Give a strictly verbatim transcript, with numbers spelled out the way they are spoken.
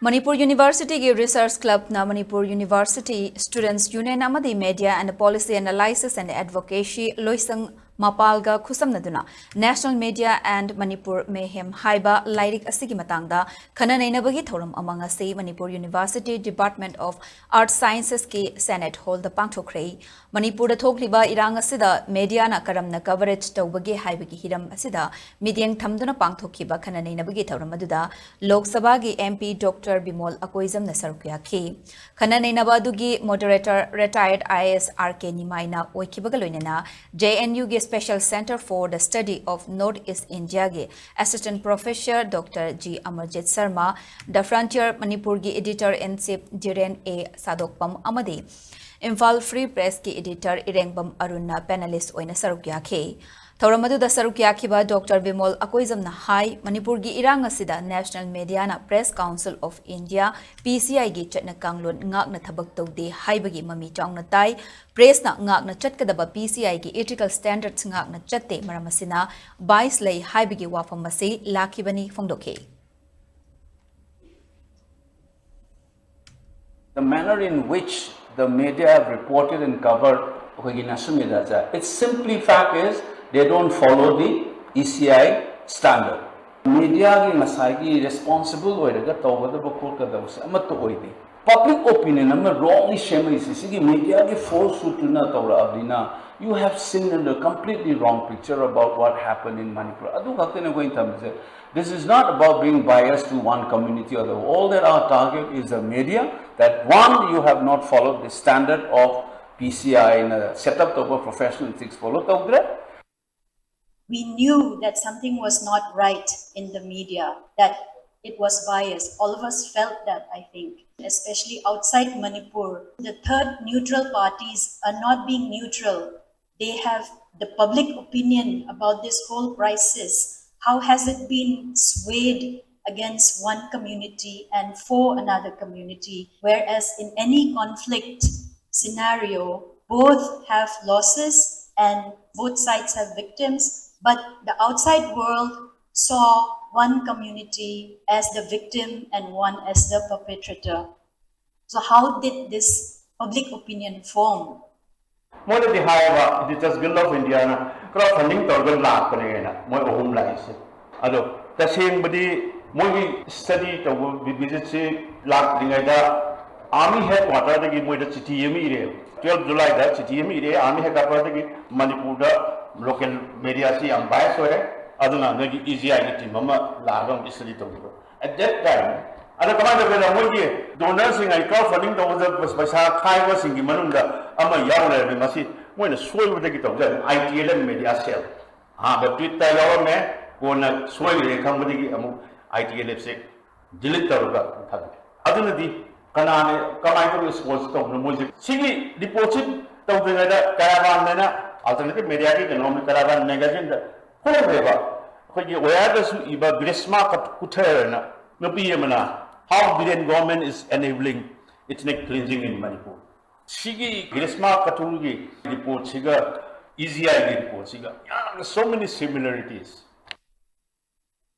ꯃꯅꯤꯄꯨꯔ ꯌꯨꯅꯤꯚꯔꯁꯤꯇꯤꯒꯤ ꯔꯤꯁꯔꯆ ꯀ꯭ꯂꯕꯅ Manipur university students union ꯑꯃꯗꯤ media and policy analysis and advocacy ꯂꯣꯏꯁꯪ ꯃꯄꯥꯜꯒ ꯈꯨꯠꯁꯝꯅꯗꯨꯅ National Media and Manipur Mayhem ꯍꯥꯏꯕ ꯂꯥꯏꯔꯤꯛ ꯑꯁꯤꯒꯤ ꯃꯇꯥꯡꯗ ꯈꯟꯅ ꯅꯩꯅꯕꯒꯤ ꯊꯧꯔꯝ ꯑꯃ ꯉꯁꯤ Manipur university department of arts ꯁꯥꯏꯟꯁꯦꯁꯀꯤ ꯁꯦꯅꯦꯠ ꯍꯣꯜꯗ ꯄꯥꯡꯊꯣꯛꯈ꯭ꯔꯦ꯫ ꯃꯅꯤꯄꯨꯔꯗ ꯊꯣꯛꯂꯤꯕ ꯏꯔꯥꯡ ꯑꯁꯤꯗ ꯃꯦꯗꯤꯌꯥꯅ ꯀꯔꯝꯅ ꯀꯚꯔꯦꯖ ꯇꯧꯕꯒꯦ ꯍꯥꯏꯕꯒꯤ ꯍꯤꯔꯝ ꯑꯁꯤꯗ ꯃꯤꯠꯌꯦꯡ ꯊꯝꯗꯨꯅ ꯄꯥꯡꯊꯣꯛꯈꯤꯕ ꯈꯟꯅ ꯅꯩꯅꯕꯒꯤ ꯊꯧꯔꯝ ꯑꯗꯨꯗ ꯂꯣꯛ ꯁꯚꯥꯒꯤ MP Doctor ꯕꯤꯃꯣꯜ ꯑꯀꯣꯏꯖꯝꯅ ꯁꯔꯨꯛ ꯌꯥꯈꯤ꯫ ꯈꯟꯅ ꯅꯩꯅꯕ ꯑꯗꯨꯒꯤ ꯃꯣꯗꯔꯦꯇꯔ ꯔꯤꯇꯥꯌꯔꯗ IAS RK ꯅꯤꯃꯥꯏꯅ ꯑꯣꯏꯈꯤꯕꯒ ꯂꯣꯏꯅꯅ JNUꯒꯤ Special Centre for the Study of North East Indiaꯒꯤ Assistant Professor Doctor G Amarjit Sharma, The Frontier ꯃꯅꯤꯄꯨꯔꯒꯤ Editor in Chief ꯙꯤꯔꯦꯟ A ꯁꯥꯗꯣꯛꯄꯝ ꯑꯃꯗꯤ ꯏꯝꯐꯥꯜ ꯐ꯭ꯔꯤ ꯄ꯭ꯔꯦꯁꯀꯤ editor ꯏꯔꯦꯡꯕꯝ ꯑꯔꯨꯟꯅ ꯄꯦꯅꯦꯂꯤꯁ ꯑꯣꯏꯅ ꯁꯔꯨꯛ ꯌꯥꯈꯤ꯫ ꯊꯧꯔꯝ ꯑꯗꯨꯗ ꯁꯔꯨꯛ ꯌꯥꯈꯤꯕ ꯗꯣꯛꯇꯔ ꯕꯤꯃꯣꯜ ꯑꯀꯣꯏꯖꯝꯅ ꯍꯥꯏ, ꯃꯅꯤꯄꯨꯔꯒꯤ ꯏꯔꯥꯡ ꯑꯁꯤꯗ ꯅꯦꯁꯅꯦꯜ ꯃꯦꯗꯤꯌꯥꯅ Press Council of India, PCIꯒꯤ ꯆꯠꯅ ꯀꯥꯡꯂꯣꯟ ꯉꯥꯛꯅ ꯊꯕꯛ ꯇꯧꯗꯦ ꯍꯥꯏꯕꯒꯤ ꯃꯃꯤ ꯆꯥꯎꯅ ꯇꯥꯏ꯫ ꯄ꯭ꯔꯦꯁꯅ ꯉꯥꯛꯅ ꯆꯠꯀꯗꯕ PCIꯒꯤ ethical standards ꯉꯥꯛꯅ ꯆꯠꯇꯦ, ꯃꯔꯝ ꯑꯁꯤꯅ bias ꯂꯩ ꯍꯥꯏꯕꯒꯤ ꯋꯥꯐꯝ ꯑꯁꯤ ꯂꯥꯛꯈꯤꯕꯅꯤ ꯐꯣꯡꯗꯣꯛꯈꯤ꯫ The manner in which the media have reported and covered ꯑꯩꯈꯣꯏꯒꯤ national media say, its simply fact is they don't follow the PCI standard. ꯃꯦꯗꯤꯌꯥꯒꯤ ꯉꯁꯥꯏꯒꯤ ꯔꯦꯁꯄꯣꯟꯁꯤꯕꯜ ꯑꯣꯏꯔꯒ ꯇꯧꯒꯗꯕ ꯈꯣꯠꯀꯗꯕꯁꯦ ꯑꯃꯠꯇ ꯑꯣꯏꯗꯦ꯫ ꯄꯕ꯭ꯂꯤꯛ ꯑꯣꯄꯤꯅꯤꯌꯟ ꯑꯃ ꯔꯣꯡꯂꯤ ꯁꯦꯝꯃꯛꯏꯁꯦ ꯁꯤꯒꯤ ꯃꯦꯗꯤꯌꯥꯒꯤ ꯐꯣꯜꯁꯍꯨꯗꯇꯨꯅ ꯇꯧꯔꯛꯑꯕꯅꯤꯅ, you have seen a completely wrong picture about what happened in Manipur. ꯑꯗꯨ ꯈꯛꯇꯅꯦ ꯑꯩꯈꯣꯏꯅ ꯊꯝꯃꯤꯁꯦ. This is not about being biased to one community or the, all that our target is the media, that one, you have not followed the standard of PCI ꯅ set up ꯇꯧꯕ professional ethics follow ꯇꯧꯗ꯭ꯔꯦ. We knew that something was not right in the media, that it was biased. All of us felt that, I think, especially outside Manipur. The third neutral parties are not being neutral. They have the public opinion about this whole crisis. How has it been swayed against one community and for another community? Whereas in any conflict scenario, both have losses and both sides have victims, but the outside world saw one community as the victim and one as the perpetrator. So how did this public opinion form? ꯃꯣꯏꯅꯗꯤ ꯍꯥꯏꯌꯦꯕ Editors Guild of Indiaꯅ crowd funding ꯇꯧꯔꯒ ꯂꯥꯛꯄꯅꯦꯅ ꯃꯣꯏ ꯑꯍꯨꯝ ꯂꯥꯛꯏꯁꯦ꯫ ꯑꯗꯣ ꯇꯁꯦꯡꯕꯗꯤ ꯃꯣꯏꯒꯤ study ꯇꯧꯕ ꯚꯤꯖꯤꯠꯁꯤ ꯂꯥꯛꯇ꯭ꯔꯤꯉꯩꯗ army headquarterꯗꯒꯤ ꯃꯣꯏꯗ ꯆꯤꯊꯤ ꯑꯃ ꯏꯔꯦꯕ꯫ Twelve Julyꯗ ꯆꯤꯊꯤ ꯑꯃ ꯏꯔꯦ army headquarterꯗꯒꯤ, ꯃꯅꯤꯄꯨꯔꯗ local mediaꯁꯤ ꯌꯥꯝ bias ꯑꯣꯏꯔꯦ, ꯑꯗꯨꯅ ꯅꯣꯏꯒꯤ EGIꯒꯤ team ꯑꯃ ꯂꯥꯛꯑꯒ ꯑꯃꯨꯛ study ꯇꯧꯕꯤꯔꯣ꯫ At that time ꯑꯗ ꯀꯃꯥꯏꯅ ꯇꯧꯒꯦꯗ, ꯃꯣꯏꯒꯤ donorꯁꯤꯡ ꯑꯩ crowd funding ꯇꯧꯕꯗ ꯄꯩꯁꯥ ꯈꯥꯏꯕꯁꯤꯡꯒꯤ ꯃꯅꯨꯡꯗ ꯑꯃ ꯌꯥꯎ ꯂꯩꯔꯝꯃꯤ꯫ ꯃꯁꯤ ꯃꯣꯏꯅ ꯁꯣꯏꯕꯗꯒꯤ ꯇꯧꯖꯕ, ITLF media cell꯫ ꯑꯍꯥꯟꯕ tweetꯇ ꯌꯥꯎꯔꯝꯃꯦ, ꯀꯣꯟꯅ ꯁꯣꯏꯈ꯭ꯔꯦ ꯈꯪꯕꯗꯒꯤ ꯑꯃꯨꯛ ITLFꯁꯦ delete ꯇꯧꯔꯒ ꯊꯝꯃꯦ꯫ ꯑꯗꯨꯅꯗꯤ ꯀꯅꯥꯅ ꯀꯃꯥꯏꯅ ꯇꯧꯔꯒ sponsor ꯇꯧꯕꯅꯣ? ꯃꯣꯏꯁꯦ ꯁꯤꯒꯤ reportꯁꯤ ꯇꯧꯗ꯭ꯔꯤꯉꯩꯗ Caravan ꯍꯥꯏꯅ alternative mediaꯒꯤ ꯀꯩꯅꯣꯝꯅꯤ, Caravan magazineꯗ ꯐꯣꯡꯈ꯭ꯔꯦꯕ꯫ ꯑꯩꯈꯣꯏꯒꯤ ꯋꯥꯌꯥꯔꯗꯁꯨ ꯏꯕ Grishma Kuthar ꯍꯥꯏꯅ ꯅꯨꯄꯤ ꯑꯃꯅ How Biren government is enabling ethnic cleansing in Manipur꯫ ꯁꯤꯒꯤ Grishma Kuthar ꯒꯤ reportꯁꯤꯒ EGIꯒꯤ reportꯁꯤꯒ ꯌꯥꯝꯅ so many similarities꯫